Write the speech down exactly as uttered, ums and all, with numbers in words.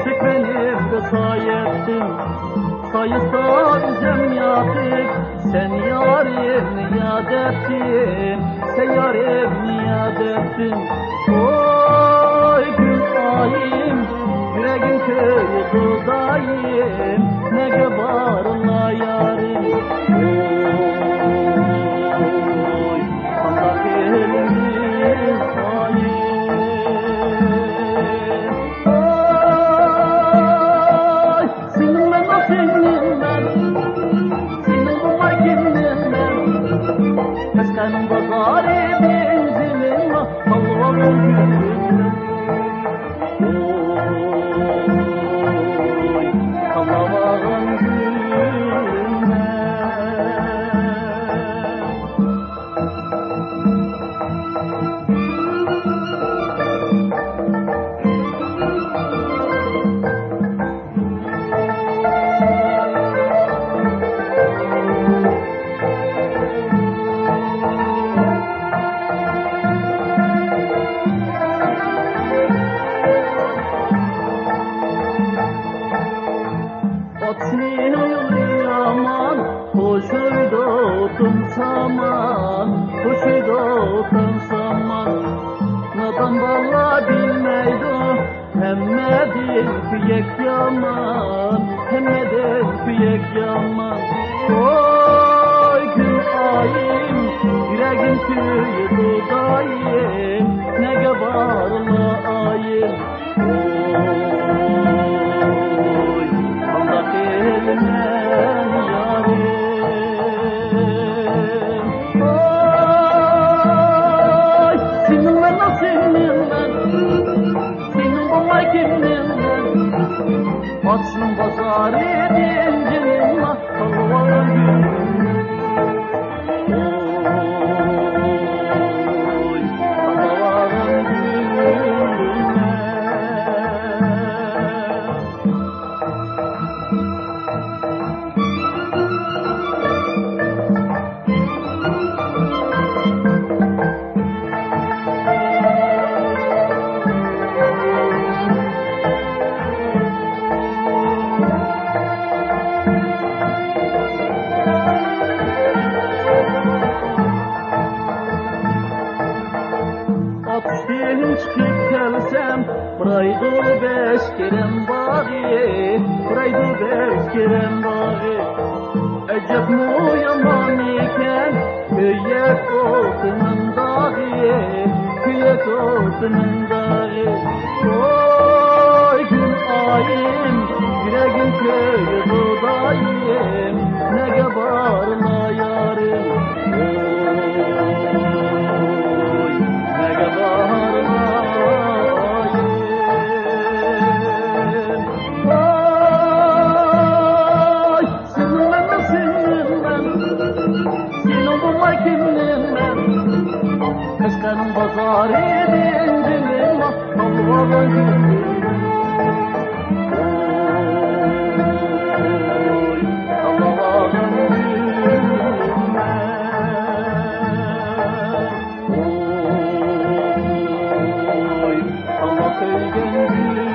چۆككىنىمدە سايەتتىم، سايىسا ئۆزۈم ياتىپ، سەن يارىمنى ياد ئەتتىم، سەن يارىمنى ياد ئەتتىم. ۋاي گۈل ئايىم، يۈرىكىم كۆيىدۇ دائىم، نەگە بارىلا يارىم؟ ۋاي، قانداق ئېلىمىز ئايىم؟ ۋاي، سېنىڭ مەن، سېنىڭ مەن، سېنىڭ بولماي كىمنىڭ مەن؟ قەشقەرنىڭ بازارى بېنزىنىڭ، تاۋلىۋالغان گۈلۈم. ۋاي، تاۋلىۋالغان گۈلۈم. ئاتىسىنىڭ يولى يامان، قوشۇيدۇ تۇن سامان، قوشۇيدۇ تۇن سامان. نادان بالا بىلمەيدۇ، ھەممىدىن كۆيەك يامان، ھەممىدىن كۆيەك يامان. ۋاي گۈل ئايىم، يۈرىكىم كۆيىدۇ دائىم، نەگە بارىلا ئايىم؟ ۋاي، قانداق ئېلىمەن يارىم؟ ۋاي، سېنىڭ مەن، سېنىڭ مەن، سېنىڭ بولماي كىمنىڭ مەن؟ ئاتىسىنىڭ بازارى دېگىنىڭ، تاۋلىۋالغان گۈلۈم. ۋاي، تاۋلىۋالغان گۈلۈم. ئاتىشتىن چىقىپ كەلسەم، پۇرايدۇ بەش كېرەم باغى، پۇرايدۇ بەش كېرەم باغى. ئەجەبمۇ يامان ئىكەن، كۆيەك ئوتىنىڭ داغى، كۆيەك ئوتىنىڭ داغى. ۋاي گۈل ئايىم، يۈرىكىم كۆيىدۇ دائىم، نەگە بارىلا يارىم؟ ۋاي، نەگە بارىلا ئايىم؟ ۋاي، سېنىڭ مەن، سېنىڭ مەن، سېنىڭ بولماي كىمنىڭ مەن؟ قەشقەرنىڭ بازارى دېگىنىڭ، تاۋلىۋالغان گۈلۈم. ۋاي، تاۋلىۋالغان گۈلۈم. ۋاي، تاۋلاپ سۆيگەن گۈلۈم.